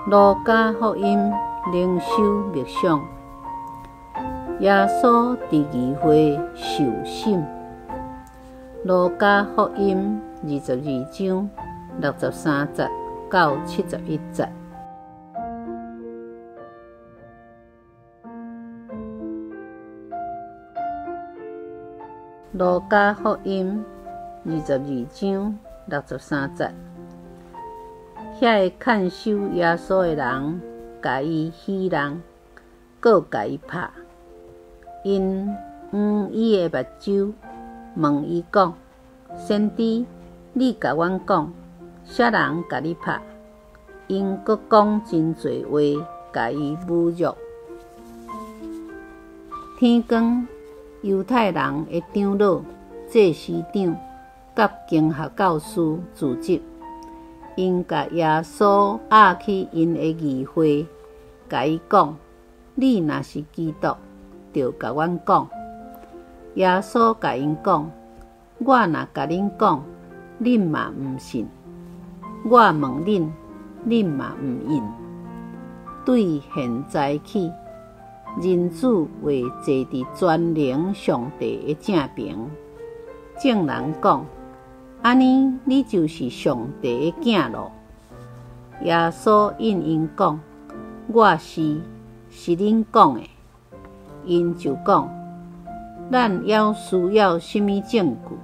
路加福音灵修默想，耶稣伫议会受审。路加福音22章63节到71节。路加福音22章63节。遐个看守耶稣的人，共伊戏弄，阁共伊拍。𪜶掩伊的目睭，问伊讲：先知，你共阮讲，啥人共你拍？𪜶阁讲真济话，共伊侮辱。天光，犹太人的长老、祭司长佮经学教师聚集。𪜶共耶稣押去𪜶的议会，共伊讲：你若是基督，就共阮讲。耶稣共𪜶讲：我若共恁讲，恁嘛毋信；我问恁，恁嘛毋应。对现在起，人子会坐伫全能上帝的正爿。众人讲：按呢，你就是上帝的囝囉？耶稣应𪜶讲：我是，是恁讲的。𪜶就讲：咱犹需要啥物证据？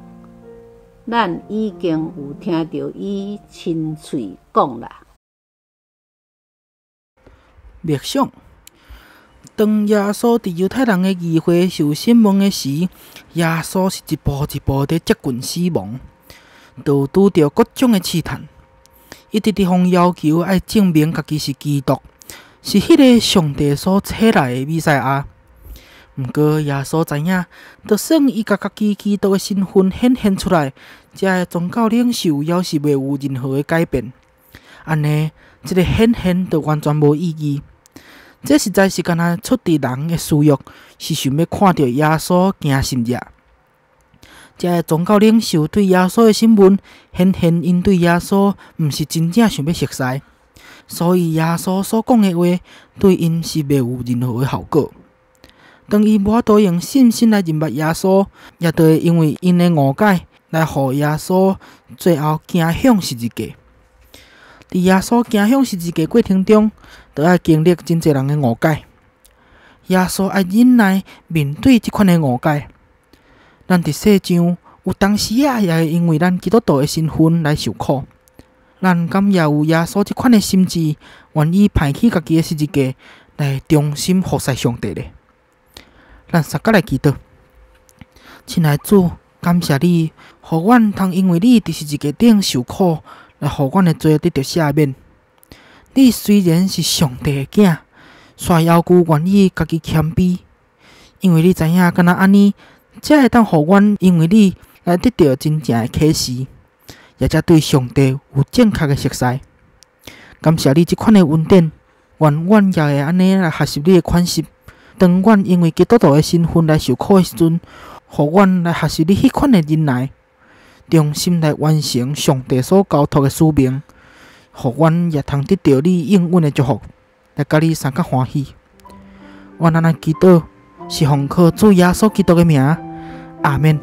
咱已经有听著伊亲喙讲啦。默想，当耶稣伫犹太人的议会受审问的时，耶稣是一步一步伫接近死亡，就拄著各种的试探。伊直直予要求爱证明家己是基督，是彼个上帝所差来的弥赛亚。毋过耶稣知影，就算伊共家己基督的身份显现出来，遮的宗教领袖犹是袂有任何的改变。按呢，这个显现就完全无意义。这实在是干焦出伫人的私欲，是想欲看著耶稣行神迹。遮的宗教领袖对耶稣的审问，显现𪜶对耶稣毋是真正想欲熟似，所以耶稣所讲的话对𪜶是袂有任何的效果。当𪜶无法度用信心来认捌耶稣，也就会因为𪜶的误解来予耶稣最后行向十字架。伫耶稣行向十字架过程中，就爱经历真济人的误解。耶稣爱忍耐面对这款的误解。咱伫世上有当时仔也会因为咱基督徒的身份来受苦。咱敢也有耶稣这款的心志，愿意抛弃家己的十字架来忠心服侍上帝咧？咱相佮来祈祷，亲爱的主，感谢你，予阮通因为你伫十字架顶受苦，来予阮的罪得著赦免。你虽然是上帝的囝，却犹阁愿意家己谦卑，因为你知影，敢若按呢，才会当予阮因为你来得著真正的启示，也才对上帝有正确的熟似。感谢你这款的恩典，愿阮也会按呢来学习你的款式。当阮因为基督徒的身份来受苦的时阵，予阮来学习你彼款的忍耐，忠心来完成上帝所交托的使命，予阮也通得著你应允的祝福，来佮你相佮欢喜。阮按呢祈祷，是奉靠主耶稣基督的名，阿免。